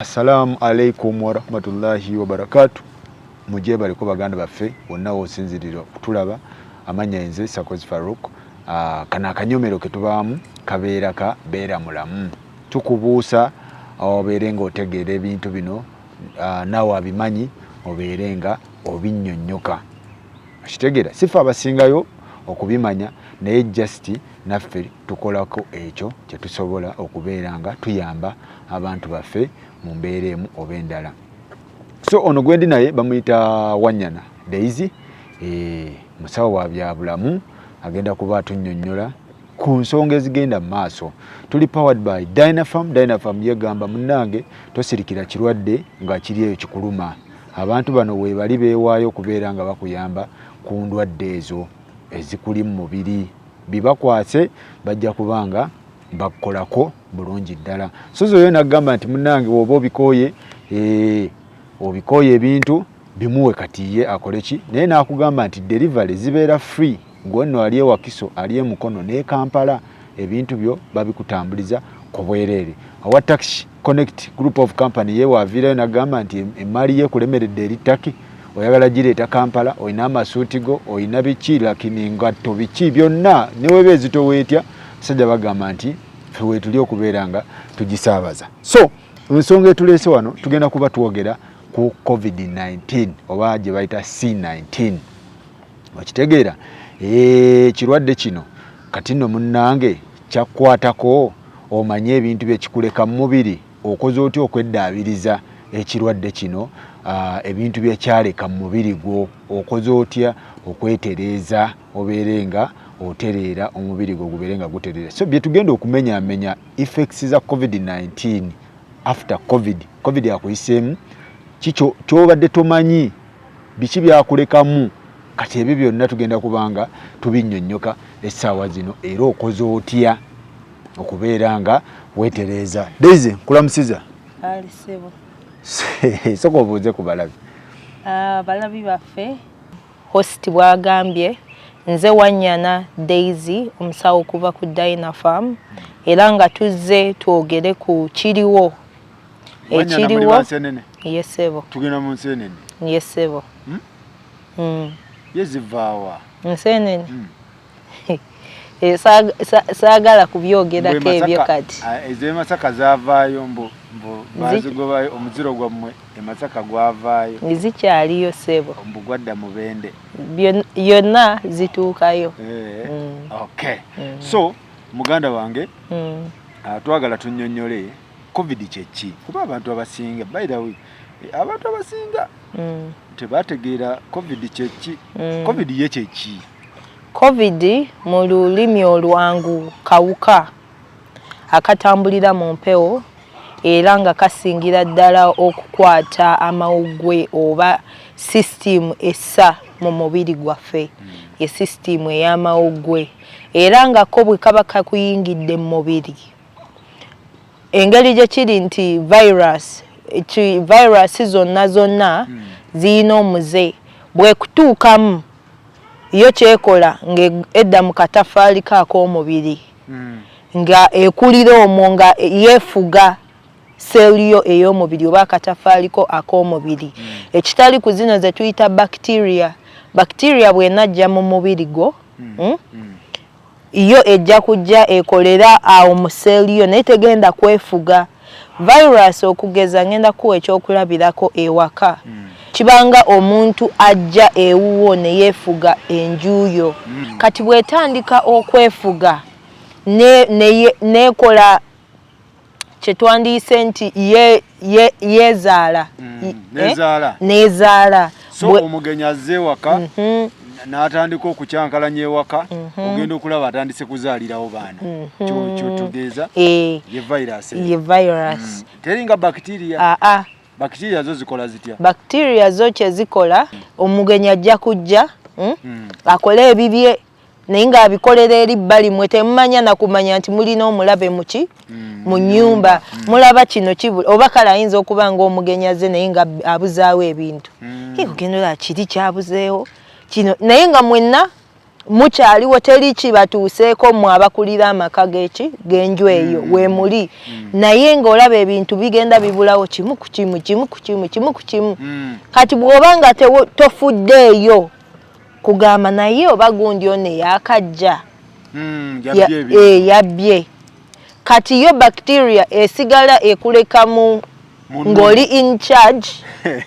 Assalamu alaikum warahmatullahi wabarakatu. Mujebaleko baganda baffe wonna wosinzirira okutulaba. Amanya nze Sakozi Farouk. Kano akanyomero ketubaamu kabeera ka beera mulamu, tukubuusa obeere nga otegeera ebintu bino, naawe abimanyi obeere nga obinnyonnyoka. Okitegeera, sife abasingayo okubimanya, naye just naffe tukolako ekyo kyetusobola okubeera nga tuyamba abantu baffe mu mbeera emu oba endala. So ono gwendi naye bamuyita Wanyana Daisy, musawo wa byabulamu, agenda kuba atunnyonnyola ku nsonga ezigenda mu maaso. Tuli powered by Dynapharm. Dynapharm yegamba munnange tosirikira kirwadde nga kiri eyo kikuluma. Abantu bano weebali beewaayo okubeera nga bakuyamba ku ndwadde ezo ezikuli mu mubiri, bibakwase bajja kuba nga bakukolako bulungi ddala. Sozi oyo nagamba nti munnange woba obikooye, obikooye ebintu bimuwe kati ye akole ki, naye n'akugamba nti delivery zibeera free. Gwe nno ali e Wakiso, ali e Mukono n'e Kampala, ebintu byo babikutambuliza ku bwereere. Awa Taxi Connect Group of Company ye waaviirayo n'agamba nti emmaali ye ekulemeredde eri Turkey, oyagala gireeta Kampala, olina amasuuti go, olina biki, lakini ngatto biki byonna ne weba ezitowa etya, basajja bagamba nti ffe weetuli okubeera nga tugisaabaza. So ensonga etuleese wano tugenda kuba twogera ku COVID-19 oba gye bayita C19. Okitegeera, ekirwadde kino kati nno munnange kyakkwatako, omanye ebintu bye kikuleka mu mubiri, okoze otya okweddaabiriza ekirwadde kino, ebintu bye kyaleka mu mubiri gwo, okoze otya okwetereeza obeere nga otereera omubiri gwo gubeere nga gutereera. So bye tugenda okumenyaamenya effects za COVID-19 after COVID, COVID akuyiseemu kikyo ky'obadde tomanyi, biki byakulekamu, kati ebyo byonna tugenda kubanga tubinnyonnyoka essaawa zino, era okoze otya okubeera nga weetereeza. Daisy, nkulamusiza. Ali ssebo. Sooka obuuze ku balabi. Abalabi baffe, host bw'agambye, nze Wanyana Daisy, omusawo okuva ku Dynapharm, era nga tuzze twogere ku kiriwo. Ekiriwo ye ssebo. Tugenda mu nseenene. Ye ssebo. Ye zivaawa? Nseenene. Saagala kubyogerako ebyo kati. Ez'e Masaka zaavaayo mbu baazigobayo, omuziro gwammwe e Masaka gwavaayo. Zikyaliyo ssebo. Mbu gwadda Mubende. Yonna zituukayo. Okay. So muganda wange, twagala tunnyonnyole COVID kye ki, kuba abantu abasinga, by the way, abantu abasinga tebategeera COVID kye ki. COVID ye kye ki? COVID mu lulimi olwangu kawuka akatambulira mu mpewo, era nga kasingira ddala okukwata amawuggwe oba sisitiimu essa mu mubiri gwaffe, ye sisitiimu ey'amawuggwe, era nga ko bwe kaba kakuyingidde mu mubiri, engeri gye kiri nti virus, virus zonna zonna ziyina omuze, bwekutuukamu yo kyekola ng'edda mu katafaali ko ak'omubiri, nga ekulira omwo nga yeefuga seeri yo ey'omubiri oba akatafaali ko ak'omubiri, ekitali ku zino ze tuyita bacteria. Bacteria bw'enajja mu mubiri gwo, yo ejja kujja ekolera awo mu seeri yo, naye tegenda kwefuga. Virus okugeza, ngenda kuwa ekyokulabirako ewaka, kibanga omuntu ajja ewuwo ne yeefuga enju yo. Kati bw'etandika okwefuga neekola kye twandiyise nti yeezaala. Neezaala. So omugenyi azze ewaka n'atandika okukyankalanya ewaka, ogenda okulaba atandise kuzaalirawo baana. Kyotegeeza ye virus. Ye virus. Teringa bacteria. Aa. Bacteria zo zikola zitya? Bacteria zo kye zikola, omugenyi ajja kujja akole ebibye, naye ng'abikolera eri bbali, mwe temumanya nakumanya nti mulina omulabe muki mu nnyumba. Mulaba kino kibula, oba kale ayinza okuba ng'omugenyi azze naye nga abuzaawo ebintu, ogenda olaba kiri kyabuzeewo kino, naye nga mwenna Mukyaliwo, teri kibatuuseeko mmwe abakulira amaka g'eki g'enju eyo weemuli, naye ng'olaba ebintu bigenda bibulawo kimu ku kimu, kimu ku kimu, kimu ku kimu. Kati bw'oba nga tofuddeeyo kugamba naye oba gundi ono eyakajja Yabbye ebintu. Yabbye, kati yo bacteria esigala ekulekamu Mu ng'oli in charge,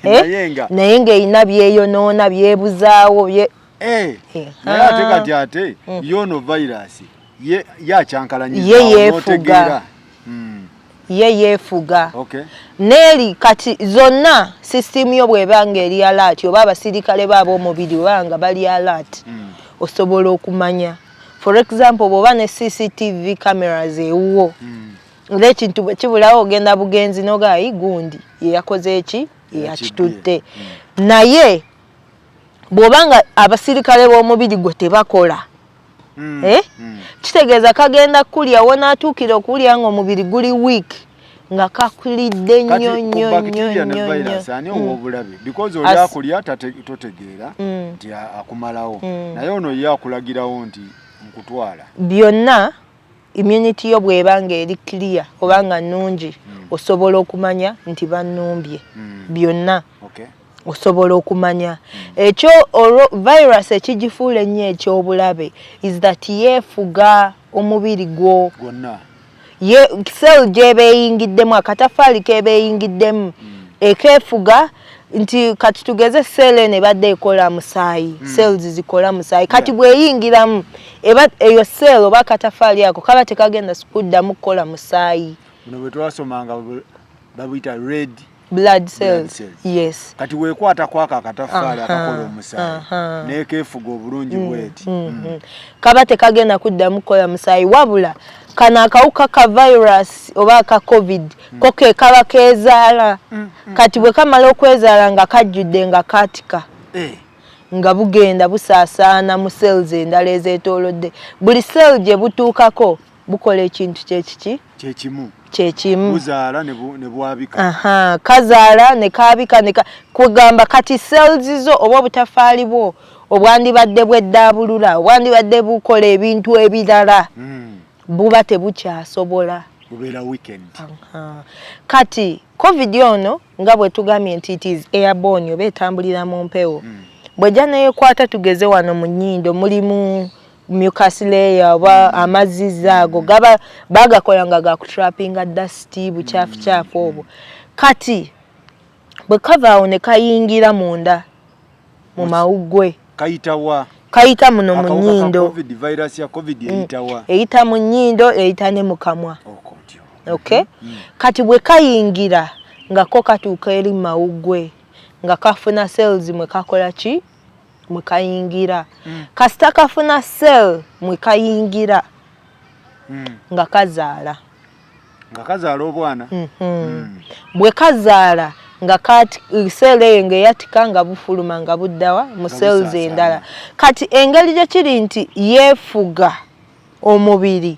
Naye nga- naye ng'erina byeyonoona, byebuzaawo Naye ate kati ate yono virus ye yakyankalanyiza Ye yeefuga. n'otegeera. Ye yeefuga. Neeri kati zonna system yo bw'eba nga eri alert, oba abasirikale baaba omubiri oba nga bali alert, osobola okumanya. For example, bw'oba ne CCTV cameras ewuwo, era ekintu bwe kibulawo ogenda bugenzi nogayi gundi yeyakoze eki, yeyakitutte. Naye bw'oba nga abasirikale b'omubiri gwe tebakola, eh? Kitegeeza kagenda kulya wonaatuukira okulya nga omubiri guli weak, nga kakulidde Kati nnyo ku nnyo nnyo bacteria ne nnyo virus nnyo. ani ow'obulabe? Because oli akulya totegeera nti akumalawo, naye ono ye akulagirawo nti nkutwala. Byonna immunity yo bw'eba nga eri clear oba nga nnungi, osobola okumanya nti bannumbye. Byonna osobola okumanya ekyo. Olwo virus ekigifuula ennyo ekyobulabe is that yeefuga omubiri gwo gwonna. Ye cell gy'eba eyingiddemu, akatafaali k'eba eyingiddemu, ekeefuga nti kati tugeze cell eno ebadde ekola musaayi, cells zikola musaayi, kati bw'eyingiramu eba eyo cell oba akatafaali ako kaba tekagenda kuddamu kukola musaayi. Buno bwe twasomanga babuyita red blood cells. Cells. Yes. Kati weekwata kwako akatafaali akakola omusaayi nekeefuga obulungi bweti. Kaba tekagenda kuddamu kukola musaayi, wabula kano akawuka ka virus oba aka COVID ko ke kaba keezaala. Kati bwe kamala okwezaala nga kajjudde nga katika, nga bugenda busaasaana mu cells endala ezeetoolodde. Buli cell gye butuukako bukola ekintu kyekiki? Kyekimu. Kyekimu. Buzaala ne bwabika. Aha, kazaala ne kaabika ne kugamba kati cells zo oba obutafaali bwo obwandibadde bweddaabulula, obwandibadde bukola ebintu ebirala, buba tebukyasobola. Bubeera weakened. Aha. Kati COVID ono nga bwe tugambye nti it is airborne oba etambulira mu mpewo, bw'ejja neyekwata tugeze wano mu nnyindo mulimu mucus layer oba amazzi ago gaba bagakola nga gakutrappinga dust, bukyafu obwo. Kati bwe kava awo ne kayingira munda mu mawuggwe. Kayitawa? Kayita muno mu Akawuka ka nnyindo. COVID, virus ya COVID eyitawa? Eyita mu nnyindo, eyita ne mu kamwa. Okwo ntyo. Okay, kati bwe kayingira nga ko katuuka eri mu mawuggwe nga kafuna cells mwe kakola ki, mwe kayingira. Kasita kafuna cell mwe kayingira, nga kazaala. Nga kazaala obwana. Bwe kazaala nga kati cell eyo ng'eyatika nga bufuluma nga buddawa mu Nga cells busaasaana. endala. Kati engeri gye kiri nti yeefuga omubiri,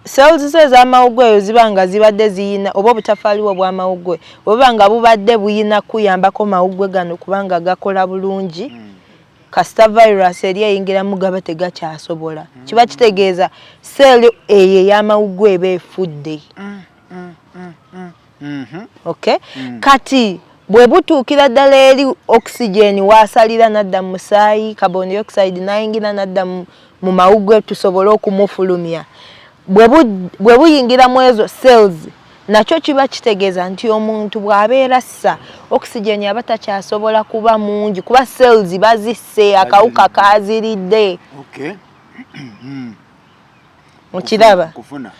cells zo ez'amawuggwe eyo ziba nga zibadde ziyina oba obutafaali bwo obw'amawuggwe buba nga bubadde buyina kuyambako mawuggwe gano kubanga gakola bulungi. Kasita virus eri eyingiramu gaba tegakyasobola. Kiba kitegeeza cell eyo ey'amawuggwe eba efudde. Okay, kati bwe butuukira ddala eri oxygen waasalira nadda mu musaayi, carbon dioxide n'ayingira nadda mu mawuggwe tusobole okumufulumya, bwe buyingira mu ezo cells, nakyo kiba kitegeeza nti omuntu bw'abeera ssa oxygen aba takyasobola kuba mungi kuba cells bazisse, akawuka kaziridde. Okiraba? Kufuna.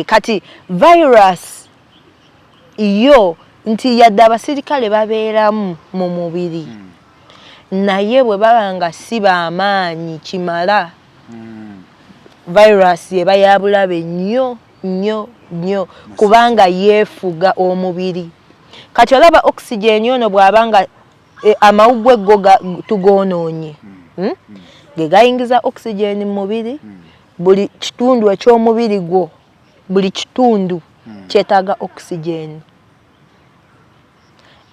Kati virus yo nti yadde abasirikale babeeramu mu mubiri, naye bwe baba nga si bamaanyi kimala, virus eba ya bulabe nnyo nnyo nnyo kubanga yeefuga omubiri. Kati olaba oxygen ono bw'aba nga amawuggwe go tugoonoonye, Ge gayingiza oxygen mu mubiri. Buli kitundu eky'omubiri gwo, buli kitundu kyetaaga oxygen.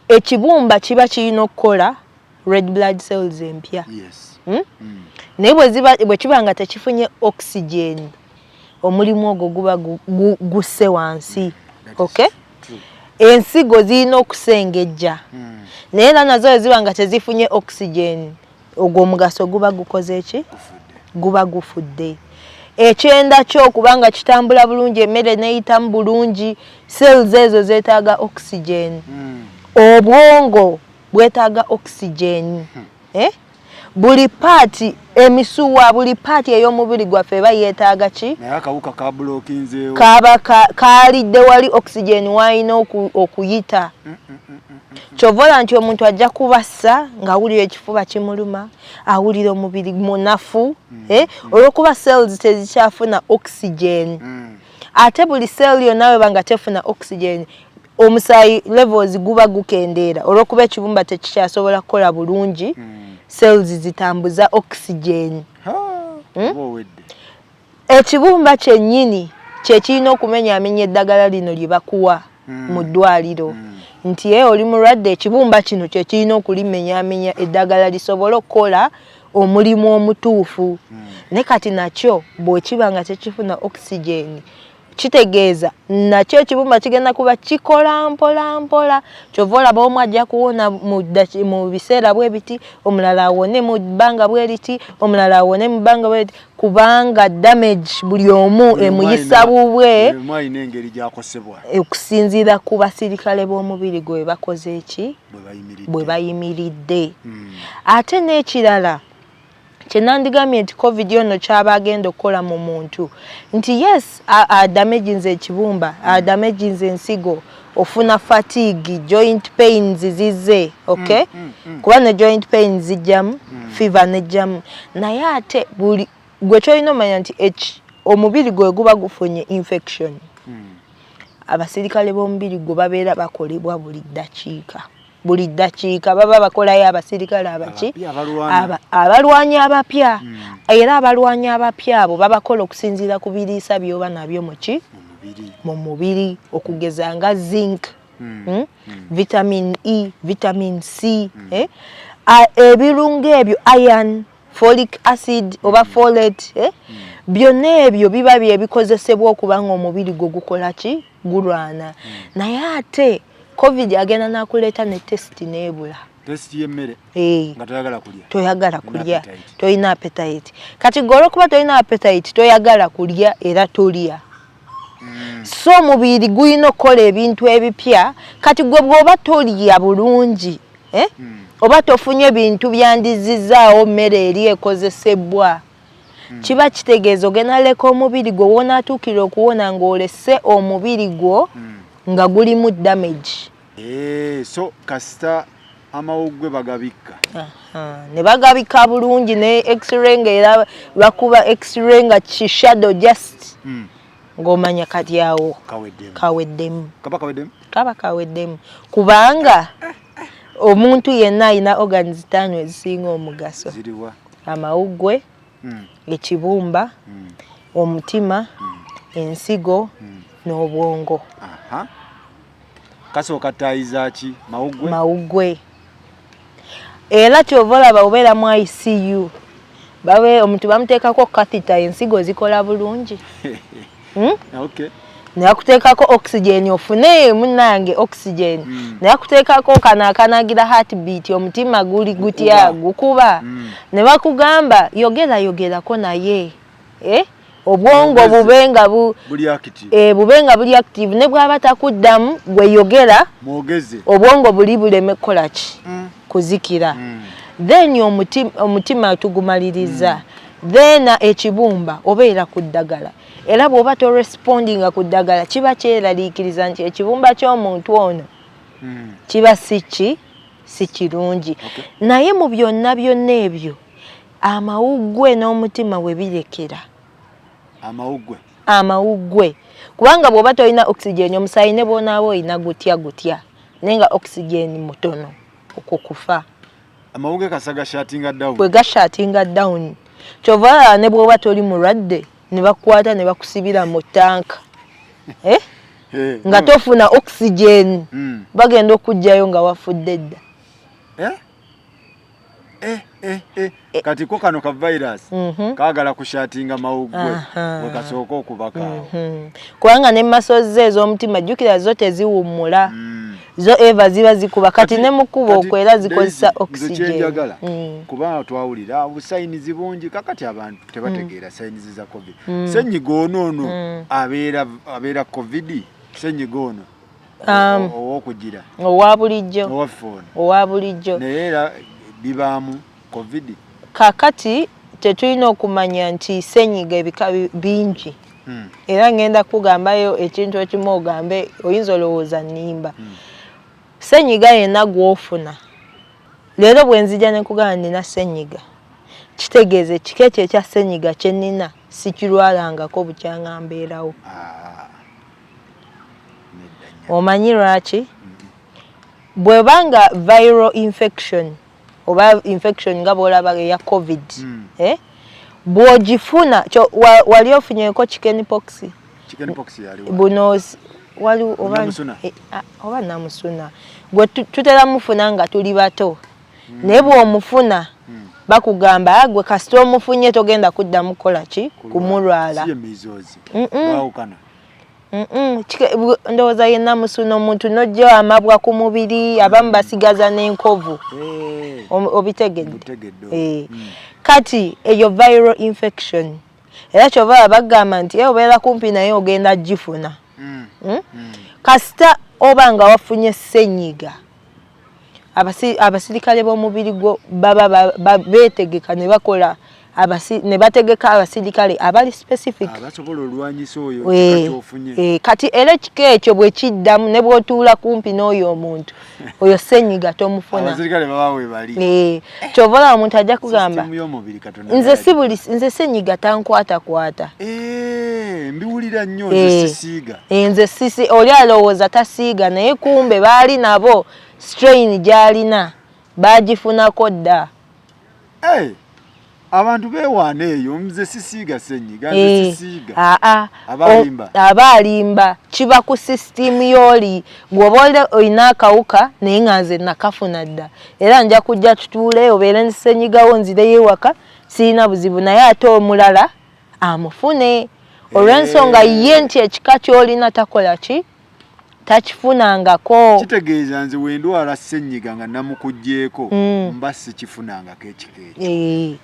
Ekibumba kiba kirina okukola red blood cells empya. Naye bwe kiba nga tekifunye oxygen, omulimu ogwo guba gusse wansi. Okay, ensigo zirina okusengejja, naye era nazo bwe ziba nga tezifunye oxygen, ogwo omugaso guba gukoze ki? Guba gufudde. Ekyenda kyo kubanga kitambula bulungi, emmere neyitamu bulungi, cells ezo zeetaaga oxygen. Obwongo bwetaaga oxygen, eh? Buli part, emisuwa, buli part ey'omubiri gwaffe eba yeetaaga ki? Naye akawuka kabulokinzeewo. Kaba kaalidde wali oxygen waalina okuyita. Kyova olaba nti omuntu ajja kubassa ng'awulira ekifuba kimuluma, awulira omubiri munafu, eh? Olw'okuba cells tezikyafuna oxygen. Ate buli cell yonna weba nga tefuna oxygen, omusaayi levels guba gukendeera, olw'okuba ekibumba tekikyasobola kukola bulungi. Cells zitambuza oxygen. Oba owedde. Ekibumba kyennyini kyekirina okumenyaamenya eddagala lino lye bakuwa mu ddwaliro nti ye oli mulwadde, ekibumba kino kyekirina okulimenyaamenya eddagala lisobole okukola omulimu omutuufu. Ne kati nakyo bw'ekiba nga tekifuna oxygen, kitegeeza nakyo ekibumba kigenda kuba kikola mpola mpola. Kyova olaba omu ajja kuwona mu biseera bwe biti, omulala awone mu bbanga bwe riti, omulala awone mu bbanga bwe riti, kubanga damage buli omu emuyisa bubwe. Buli omu alina engeri gy'akosebwa. Okusinziira ku basirikale b'omubiri gwe bakoze eki? Bwe bayimiridde. Bwe bayimiridde. Ate n'ekirala kyenandigambye nti COVID ono kyaba agenda okukola mu muntu nti yes, adamaginze ekibumba, adamaginze ensigo, ofuna fatigue, joint pains zizze, okay? Kuba ne joint pains zijjamu, fever nejjamu. Naye ate buli gwe kyolina omanya nti omubiri gwe guba gufunye infection, abasirikale b'omubiri gwe babeera bakolebwa buli ddakiika, buli ddakiika baba bakolayo abasirikale abaki? Abapya, abalwana. Abalwanyi abapya. Era abalwanyi abapya abo babakola okusinziira ku biriisa by'oba nabyo muki? Mu mubiri. Mu mubiri, okugeza nga zinc, vitamin E, vitamin C, eh? Ebirungo ebyo, iron, folic acid oba folate, eh? Byonna ebyo biba byebikozesebwa okuba nga omubiri gwo gukola ki? Gulwana. Naye ate COVID agenda nakuleeta ne taste n'ebula. Taste y'emmere. Eh. Nga toyagala kulya. Toyagala Tolina kulya. appetite. Tolina appetite. Kati gwe olwokuba tolina appetite, toyagala kulya era tolya, so omubiri gulina okukola ebintu ebipya. Kati gwe bw'oba tolya bulungi, eh? Oba tofunye bintu byandizizaawo mmere eri ekozesebwa, kiba kitegeeza ogenda leka omubiri gwo woonaatuukira okuwona ng'olese omubiri gwo nga gulimu damage. Eh, so kasita amawuggwe bagabikka. Aha, ne bagabika bulungi ne x-ray, nga era bakuba x-ray nga kishadow just, ng'omanya kati awo kaweddemu. Kaweddemu. Kaba kaweddemu. Kaba kaweddemu, kubanga omuntu yenna alina organs ttaano ezisinga omugaso. Ziriwa? Amawuggwe, ekibumba, omutima, ensigo n'obwongo. Aha, kasooka ttaayiza ki? Mawuggwe. Mawuggwe. Era kyova olaba obeera mu ICU, babe omuntu bamuteekako catheter, ensigo zikola bulungi, Okay. Ne bakuteekako oxygen ofune munnange oxygen, ne bakuteekako kano akanagira heartbeat, omutima guli gutya? Gukuba. Gukuba. Ne bakugamba yogera, yogerako naye, eh? Obwongo Mwogeze. bube nga bu Buli active. Eh, bube nga buli active, ne bwaba takuddamu, gwe yogera. Mwogeze. Obwongo buli buleme kukola ki? Kuzikira. Then omutima tugumaliriza, then ekibumba obeera ku ddagala. Era bw'oba torespondinga ku ddagala, kiba kyeraliikiriza nti ekibumba ky'omuntu ono kiba si ki, si kirungi. Naye mu byonna byonna ebyo, amawuggwe n'omutima we birekera. Amawuggwe. Amawuggwe, kubanga bw'oba tolina oxygen, omusaayi ne bw'onaaba olina gutya gutya, naye nga oxygen mutono, okwo kufa. Amawuggwe kasa gashuttinga down. Bwe gashuttinga down, kyova olaba ne bw'oba toli mulwadde, ne bakukwata ne bakusibira mu tanka, eh? Eh, nga tofuna oxygen, bagenda okuggyayo nga wafudde dda. Eh? Eh, eh, eh. Kati ko kano ka virus kaagala kushatinga mawuggwe wekasooka okubakaawo. Kubanga ne muscles ez'omutima, jjukira, zo teziwummula. Zo eva ziba zikuba kati ne mu kkuba okwo era zikozesa Daisy, nze oxygen. Kyenjagala, kubanga twawulira obusigns bungi, kakati abantu tebategeera signs za COVID. Senyiga ono ono abeera COVID? Senyiga ono owokugira Owa bulijjo. Owaffe ono. Owa bulijjo. Naye era bibaamu COVID? Kakati tetulina okumanya nti senyiga ebika bingi. Era ngenda kugambayo ekintu ekimu, ogambe oyinza olowooza nnimba. Senyiga yenna gw'ofuna leero, bwe nzija ne nkugamba nina senyiga, kitegeeza ekika ekyo ekya senyiga kye nnina sikirwalangako bukyanga mbeerawo. Ah, nedda nnyo. Omanyi lwaki? Bw'ebanga viral infection oba infection nga bw'olaba eya COVID, eh? Bw'ogifuna wali ofunyeeko chicken pox? Chicken pox yaliwa? Buno wali oba Namusuna? Eh, ah, oba namusuna gwe tutera mufuna nga tuli bato, naye bw'omufuna bakugamba, "Ah, gwe kasita omufunye togenda kuddamu kukola ki, kumulwala." Si ye measles? Mm-mm. Baawukana? Ndowooza ye namusuna, omuntu n'ojja amabwa ku mubiri, abamu basigaza n'enkovu. Eh, Obitegedde? Mbutegedde. Eh. Kati eyo viral infection, era kyova bagamba nti obeera kumpi naye ogenda gifuna. Kasita oba nga wafunye senyiga, abasirikale b'omubiri gwo baba beetegeka ne bakola ne bategeka abasirikale abali specific abasobola olwanyisa oyo ekika kyofunye. Kati era ekika ekyo bwe kiddamu, ne bw'otuula kumpi n'oyo omuntu oyo, senyiga tomufuna. Abasirikale baba we bali. Kyova olaba omuntu ajja kugamba, Sisitimu y'omubiri Katonda nze si yagiwa. buli nze senyiga tankwatakwata. Mbiwulira nnyo, nze sisiiga. Nze sisi, oli alowooza tasiiga, naye kumbe baali nabo strain gy'alina baagifunako dda. Abantu beewaana eyo, nze sisiiga senyiga, nze sisiiga. Aa. Aba alimba. Aba alimba. Kiba ku sisitimu y'oli bw'oba oli olina akawuka, naye nga nze nakafuna dda, era nja kujja tutuule obeere nsenyigawo, nzireyo ewaka sirina buzibu, naye ate omulala amufune olw'ensonga ye nti ekika ky'olina takola ki, takifunangako. Kitegeeza nze wendwala senyiga nga namukugjeeko, mba sikifunangako ekika ekyo.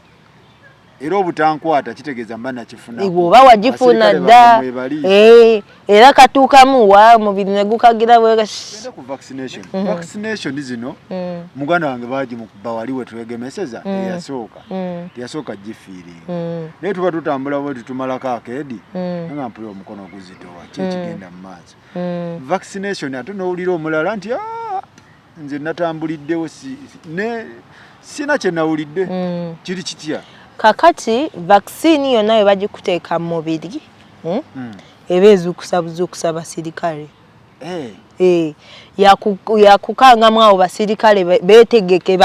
Era obutankwata kitegeeza mba nakifunako. Bw'oba wagifuna Abasirikale dda. bange mwebali. Era katuukamu wa mubiri ne gukagira bwe Tugende ku vaccination. Vaccination zino, muganda wange bagimukuba wali we twegemeseza eyasooka, teyasooka gifiiringa, naye tuba tutambula bwe tutumalako akeedi nga mpulira omukono guzitowa. Ki ekigenda mu maaso? Vaccination, ate n'owulira omulala nti, "Ah, nze natambuliddewo ne sina kye nawulidde." Kiri kitya? Kakati vaccine yonna bwe bagikuteeka mu mubiri, eba ezuukusa buzuukusa basirikale. Yakukangamu abo basirikale beetegeke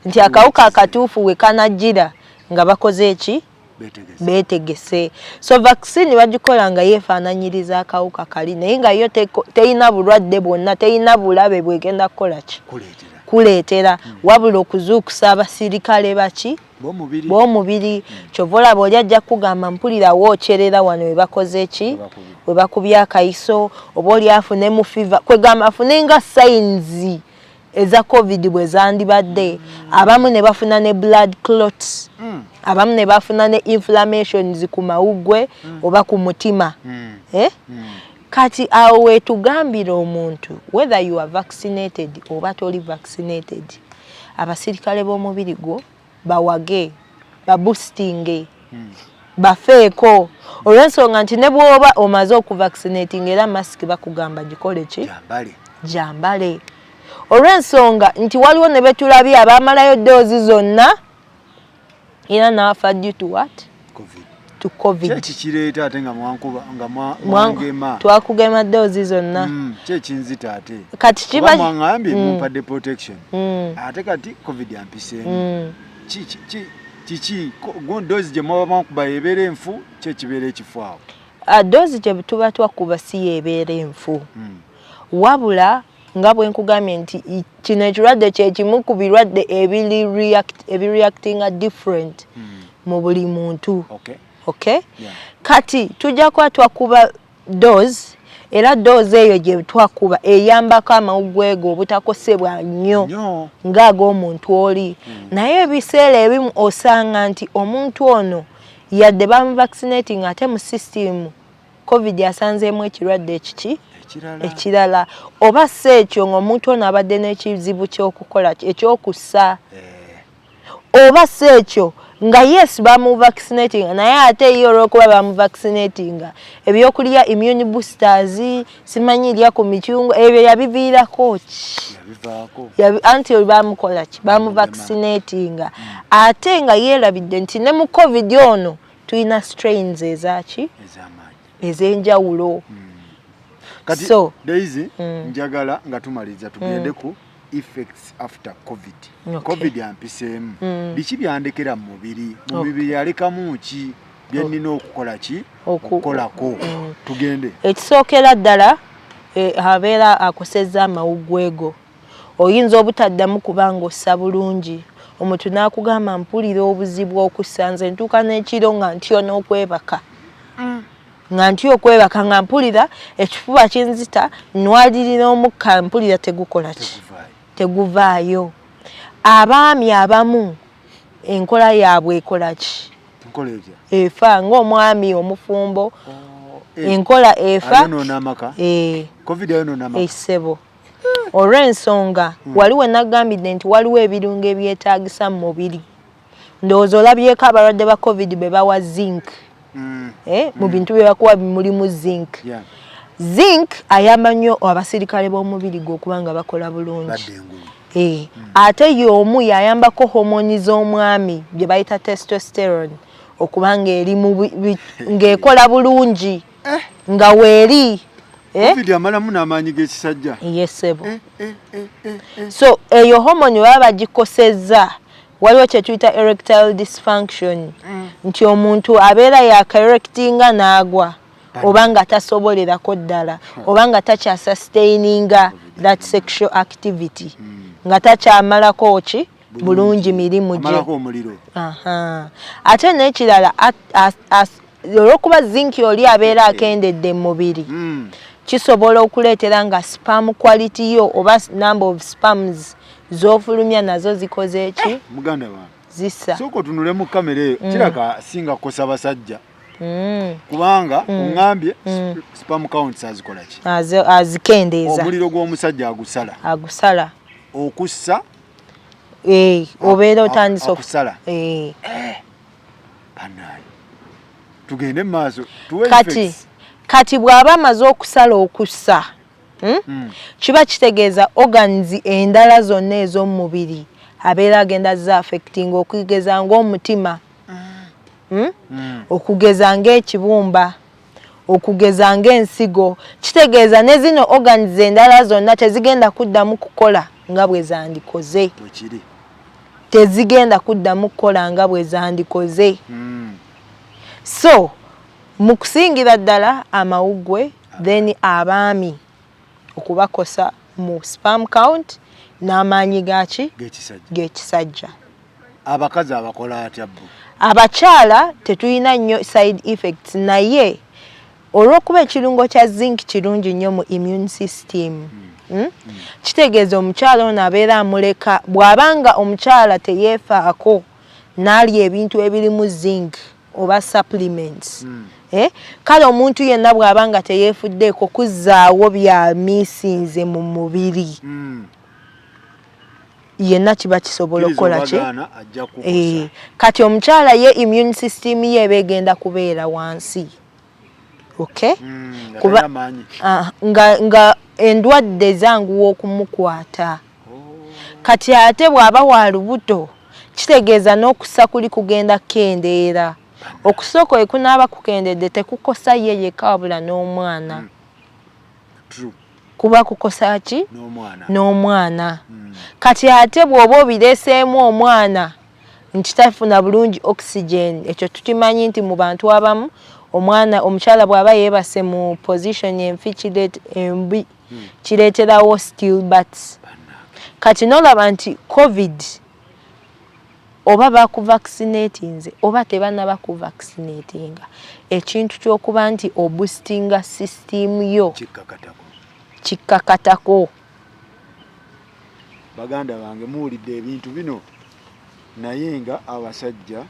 nti akawuka akatuufu we kanajjira nga bakoze eki? Betegese. Beetegese. So vaccine bagikola nga yeefaananyiriza akawuka kali, naye nga yo teyina bulwadde bwonna, teyina bulabe bwegenda kukola ki, kuleetera. Kuleetera, wabula okuzuukusa abasirikale baki? B'omubiri. B'omubiri. Kyova olaba oli ajja kugamba, mpulira wookyerera wano we bakoze ki, We bakubye. We bakubye akayiso, oba oli afune mu fever, kwegamba afune nga signs eza COVID bwe zandibadde. Abamu ne bafuna ne blood clots, abamu ne bafuna ne inflammations ku mawuggwe oba ku mutima. Eh? Kati awo weetugambira omuntu, whether you are vaccinated oba toli vaccinated, abasirikale b'omubiri gwo bawage, baboostinge, bafeeko, olw'ensonga nti ne bw'oba omaze okuvaccinating, era masiki bakugamba gikole ki? Jambale. Jambale, olw'ensonga nti waliwo ne betulabye abaamalayo doozi zonna era n'afa due to what? COVID. To COVID. Ki ekikireeta ate nga mwankuba nga mwangema? Twakugema doozi zonna. Ki ekinzita ate? Kati kiba kiba mwaŋŋambye mumpadde protection, ate kati COVID ampiseemu. Kiki doozi gye mwaba mwakuba ebeera enfu? Ki ekibeera ekifu awo? Doozi gye tuba twakuba si yeebeera enfu, wabula Nga bwe nkugambye nti kino ekirwadde kyekimu ku birwadde ebireactinga different mu buli muntu. Okay. Kati tujja kuba twakuba dose, era dose eyo gye twakuba eyambako amawuggwe go obutakosebwa nnyo ng'ag'omuntu oli. Naye ebiseera ebimu osanga nti omuntu ono yadde bamuvaccinating, ate mu system COVID asanzeemu ekirwadde ekiki ekirala, oba si ekyo ng'omuntu ono abadde n'ekizibu ky'okukola ekyokussa, oba si ekyo nga yes, bamuvaccinating, naye ate ye olw'okuba bamuvaccinatinga ebyokulya, immune boosters, simanyi lya ku micungwa, ebyo yabiviirako ki? Anti bamukola ki? Bamuvaccinatinga, ate nga yeerabidde nti ne mu COVID ono tulina strains ezaki ez'enjawulo. Kati So, Daisy, njagala nga tumaliriza tugende ku effects after COVID. COVID ampiseemu, biki byandekera mu mubiri? Mu mubiri yalekamu ki byenina okukola ki okukolako? Tugende. Ekisookera ddala, abeera akosezza amawuggwe go. Oyinza obutaddamu kubanga ossa bulungi. Omuntu n'akugamba, "Mpulira obuzibu okussa, nze ntuuka n'ekiro nga ntyo n'okwebaka, nga ntya okwebaka, nga mpulira ekifuba kinzita, nwalirira omukka, mpulira tegukola ki, Teguvaayo. teguvaayo." Abaami abamu enkola yaabwe ekola ki? Nkola etya? Efa ng'omwami omufumbo, enkola efa. Ayonoona amaka. COVID ayonoona amaka. Essebo, olw'ensonga waliwo nagambidde nti waliwo ebirungo ebyetaagisa mu mubiri. Ndowooza olabyeko abalwadde ba COVID be bawa zinc. Mu bintu bye bakuwa mulimu zinc. Zinc ayamba nnyo abasirikale b'omubiri gwe okuba nga bakola bulungi. Badda engulu. Ate y'omu yayambako homoni z'omwami gye bayita testosterone okuba ng'eri mu ng'ekola bulungi, nga weeri, eh? COVID amalamu n'amaanyi g'ekisajja. Yesebo. Eh. So eyo homoni baba bagikosezza, waliwo kye tuyita erectile dysfunction, nti omuntu abeera yakaerectinga n'agwa, oba nga tasobolerako ddala, oba nga takyasustaininga that sexual activity, nga takyamalako ki bulungi mirimu gye. Amalako omuliro. Aha. Ate n'ekirala, olw'okuba zinc oli abeera akendedde mu mubiri, kisobola okuleetera nga sperm quality yo oba number of sperms z'ofulumya nazo zikoze ki? Muganda wange, Zisa. Sooka otunule mu kamera eyo. Kiraka singa kukosa basajja, kubanga oŋŋambye sperm counts azikola ki? Azikendeeza. Omuliro gw'omusajja agusala. Agusala. Okussa. Obeera otandise Akusala. Bannaaye, tugende mu maaso, tuwe Kati effects. Kati bw'aba amaze okusala okussa, Kiba kitegeeza organs endala zonna ez'omubiri abeera agenda za affecting, okugeza ng'omutima, Okugeza ng'ekibumba, okugeza ng'ensigo. Kitegeeza ne zino organs endala zonna tezigenda kuddamu kukola nga bwe zandikoze. Bwekiri. Tezigenda kuddamu kukola nga bwe zandikoze. So mu kusingira ddala amawuggwe, then abaami okubakosa mu sperm count n'amaanyi gaki? G'ekisajja. G'ekisajja. Abakazi abakola atya bo? Abakyala tetulina nnyo side effects, naye olw'okuba ekirungo kya zinc kirungi nnyo mu immune system, Kitegeeza omukyala ono abeera amuleka, bw'abanga omukyala teyeefaako n'alya ebintu ebirimu zinc oba supplements, Eh? Kale omuntu yenna bw'aba nga teyeefuddeeko kuzzaawo bya misinze mu mubiri, yenna kiba kisobola Kkiriza okukola ki? obagaana, ajja kukukosa. Kati omukyala ye immune system ye eba egenda kubeera wansi, okay? Nga Kuba talina maanyi. Ah, nga endwadde zanguwa okumukwata. Kati ate bw'aba wa lubuto, kitegeeza n'okussa kuli kugenda kukendeera. Okusooka we kunaaba kukendedde, tekukosa ye yekka wabula n'omwana. True. Kuba kukosa ki? N'omwana. N'omwana. Kati ate bw'oba obireeseemu omwana nti tafuna bulungi oxygen, ekyo tukimanyi nti mu bantu abamu Omwana omukyala bw'aba yeebase mu position enfi embi, kireeterawo stillbirths. Kati nolaba nti COVID, oba bakuvaccinatinze oba tebanaba kuvaccinatinga, ekintu ky'okuba nti oboostinga system yo Kikkakatako. Kikkakatako. Baganda bange, muwulidde ebintu bino, naye nga abasajja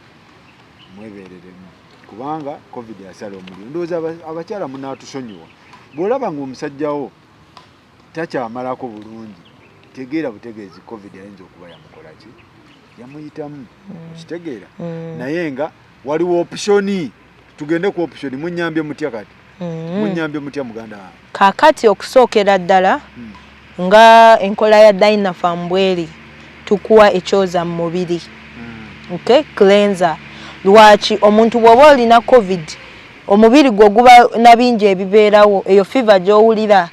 mwebereremu kubanga COVID asala omuliro. Ndowooza abakyala munaatusonyiwa. Bw'olaba nga omusajjawo takyamalako bulungi, tegeera butegeezi COVID ayinza okuba yamukola ki, yamuyitamu. Okitegeera? Naye nga waliwo option. Tugende ku option. Munyambye mutya kati? Munyambye mutya, muganda wange? Kaakati okusookera ddala, nga enkola ya Dynapharm bweri, tukuwa ekyoza mu mubiri, okay, cleanser. Lwaki? Omuntu bw'oba olina COVID, omubiri gwo guba na bingi ebibeerawo. Eyo fever gy'owulira,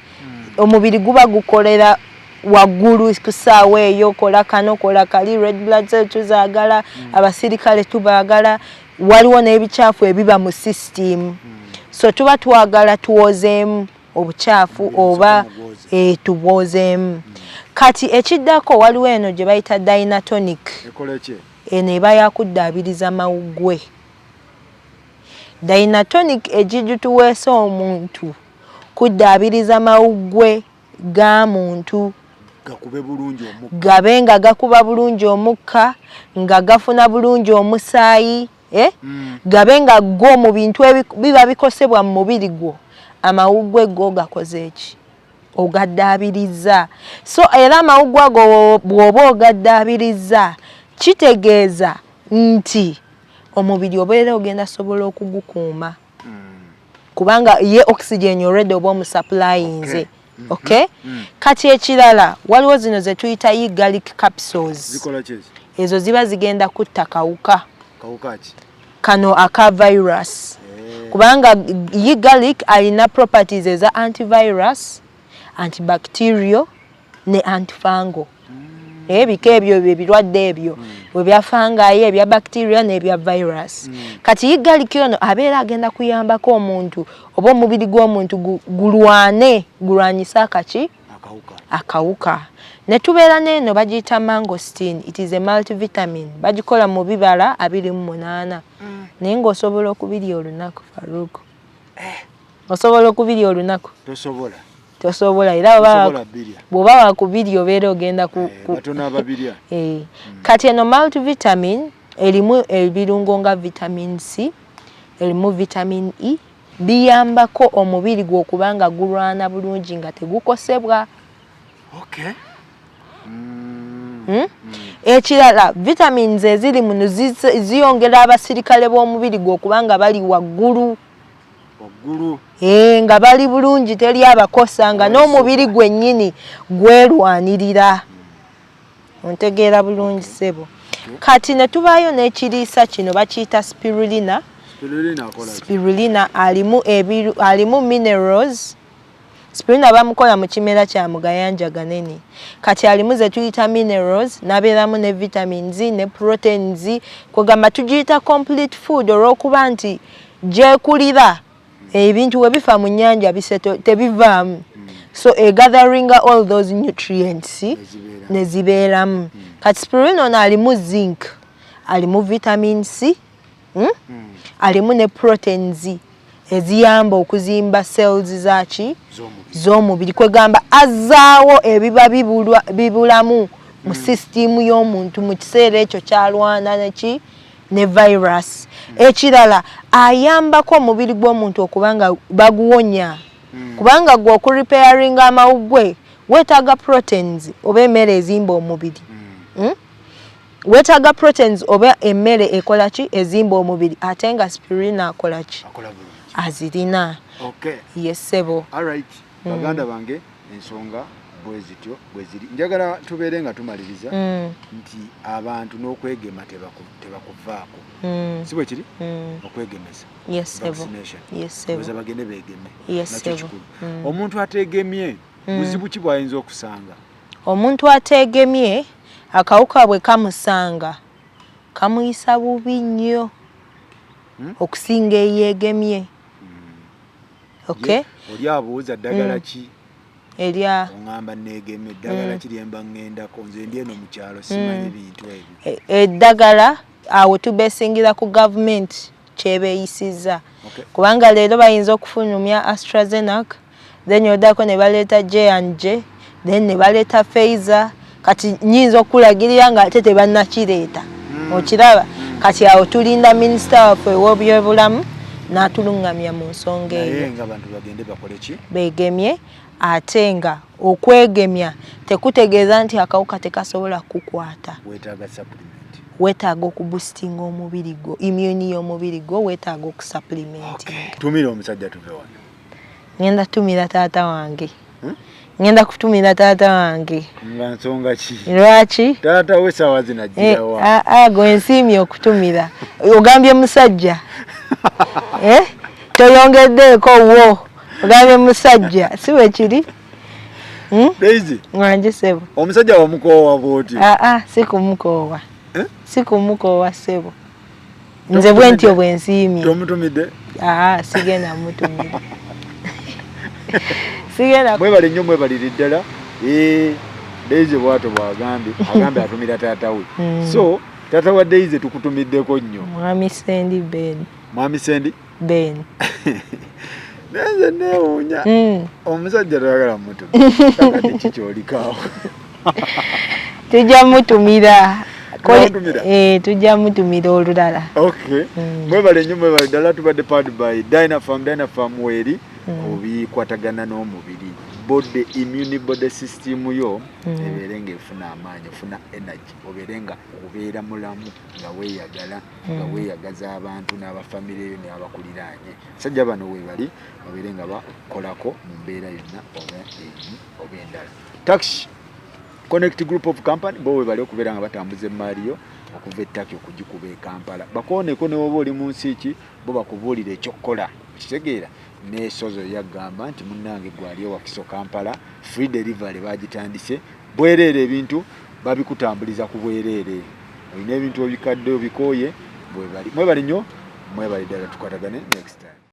omubiri guba gukolera waggulu ku ssaawa eyo, kola kano, kola kali, red blood cell tuzaagala, abasirikale tubaagala, waliwo n'ebikyafu ebiba mu system, so tuba twagala tuwozeemu obukyafu. Omubiri. Oba Gusooka mugwoze. Tubwozeemu. Kati ekiddako, waliwo eno gye bayita Dynatonic. Ekola ki? Eno eba yakuddaabiriza mawuggwe. Dynatonic egigituweesa omuntu kuddaabiriza mawuggwe ga muntu. Gakube bulungi omukka. Gabe nga gakuba bulungi omukka, nga gafuna bulungi omusaayi, eh? Gabe nga go mu bintu biba bikosebwa mu mubiri gwo, amawuggwe go gakoze eki? Ogaddaabiriza. So era amawuggwe ago bw'oba ogaddaabiriza, kitegeeza nti omubiri obeera ogenda sobola okugukuuma, kubanga ye oxygen already oba omusupplyinze. Okay, kati ekirala, waliwo zino ze tuyita e garlic capsules. Zikola ki ezo? Ezo ziba zigenda kutta kawuka. Kawuka ki? Kano aka virus. Kubanga ye garlic alina properties eza antivirus, antibacterial ne antifungal. Ebika ebyo ebirwadde ebyo ebya fungi, ebya bacteria n'ebya virus. Kati ye garlic ono abeera agenda kuyambako omuntu oba omubiri gw'omuntu gulwane, gulwanyise akaki? Akawuka. Akawuka. Ne tubeera n'eno bagiyita mangosteen. It is a multivitamin. Bagikola mu bibala 28, naye ng'osobola okubirya olunaku, Farouk? Osobola okubirya olunaku? Tosobola. Tosobola. Era Tosobola birya. bw'oba wakubirya, obeera ogenda ku, Batono ababirya. Kati eno multivitamin erimu ebirungo nga vitamin C, erimu vitamin E, biyambako omubiri gwe okuba nga gulwana bulungi nga tegukosebwa. Ekirala, vitamins eziri muno ziyongera abasirikale b'omubiri gwe okuba nga bali waggulu. Waggulu. Nga bali bulungi, teri abakosa, nga Bali n'omubiri super. Gwennyini gwerwanirira. Ontegeera bulungi, ssebo? Kati ne tubaayo n'ekiriisa kino bakiyita spirulina. Spirulina akola ki? Spirulina alimu alimu minerals. Spirulina bamukola mu kimera kya mugayanja ganene. Kati alimu ze tuyita minerals, n'abeeramu ne vitamins ne proteins. Kwegamba tugiyita complete food olw'okuba nti gyekulira ebintu we bifa mu nnyanja biseto tebivaamu, so egatheringa all those nutrients Nezibeeramu. Ne zibeeramu. Kati spirulina ono alimu zinc, alimu vitamin C, Alimu ne proteins eziyamba okuzimba cells zaki? Z'omubiri. Z'omubiri. Kwegamba azzaawo ebiba bibulamu mu sisitimu y'omuntu mu kiseera ekyo kyalwana neki? Ne virus. Ekirala, ayambako omubiri gw'omuntu okuba nga baguwonya, kubanga gwe okurepairinga amawuggwe weetaaga proteins oba emmere ezimba omubiri. Weetaaga proteins oba emmere ekola ki? Ezimba omubiri. Ate nga spirulina akola ki? Akola bulungi. Azirina. Yes, ssebo. Alright, baganda bange, ensonga bwe zityo bwe ziri. Njagala tubeere nga tumaliriza nti abantu n'okwegema tebakuvaako. Si bwe kiri? Okwegemesa. Yes, ssebo. Vaccination. Yes, ssebo. Oza bagende beegeme. Yes, Nakyo ssebo. kikulu. Omuntu ateegemye, buzibu ki bw'ayinza okusanga? Omuntu ateegemye, akawuka bwe kamusanga kamuyisa bubi nnyo okusinga eyeegemye. Okay. Oli abuuza ddagala ki? Erya Oŋŋamba neegeme eddagala ki lyemba ŋŋendako, nze ndi eno mu kyalo, simanyi bintu ebyo. Eddagala awo tubesingira ku gavumenti kyebeeyisizza. Kubanga leero bayinza okufulumya AstraZeneca, then oddako ne baleeta J&J, then ne baleeta Pfizer. Kati nyinza okulagirira nga ate tebannakireeta. Okiraba? Kati awo tulinda minisita waffe ow'ebyobulamu n'atulungamya mu nsonga eyo. Naye nga abantu bagende bakole ki? Beegemye, ate nga okwegemya tekutegeeza nti akawuka tekasobola kukwata. Weetaaga supplement. Weetaaga okuboostinga omubiri gwo, immune y'omubiri gwo weetaaga okusupplementinga. Tumira omusajja tuve wano. Ngenda kutumira taata wange. Hmm? Ngenda kutumira taata wange. Nga nsonga ki? Lwaki? Taata we saawa zino ajjirawa? Gwe nsiimye okutumira. Ogambye musajja. Eh? Toyongeddeeko wo. Ogambye musajja, si bwe kiri? Hmm? Daisy. Wangi ssebo. Omusajja wamukoowa bw'otyo? Aa, si kumukoowa. Eh? Si kumukoowa ssebo. Nze bwe ntyo bwe nsiimye. Tomutumidde? Aa, sigenda mutumira. Sigenda. Mwebale nnyo, mwebalire ddala. Daisy bw'atyo bw'agambye, agambye atumira taata we. So taata wa Daisy tukutumiddeko nnyo. Mwami Sendi Ben. Mwami Sendi? Ben. Naye nze neewuunya. Omusajja toyagala mutumira. Kakati ki ky'olikaawo? Tujja mutumira. Mutumira? Tujja mutumira olulala. Okay. Mwebale nnyo, mwebale ddala. Tubadde powered by Dynapharm. Dynapharm weeri ku bikwatagana n'omubiri. Body immune, body system yo ebeere ng'efuna amaanyi, ofuna energy, obeere nga obeera mulamu, nga weeyagala, nga weeyagaza abantu n'abafamire yo n'abakuliraanye. Basajja bano weebali babeere nga bakolako mu mbeera yonna oba emu oba endala. Taxi Connect Group of Company bo webali okubeera nga batambuza emmaali yo okuva e Turkey okugikuba e Kampala. Bakooneko ne woba oli mu nsi ki, bo bakubuulira ekyokukola. Okitegeera? N'esozo yagamba nti munnange gwali e Wakiso Kampala, free delivery bagitandise, bwereere ebintu babikutambuliza ku bwereere. Olina ebintu obikadde obikooye, bwebali. Mwebale nnyo, mwebale ddala, tukwatagane next time.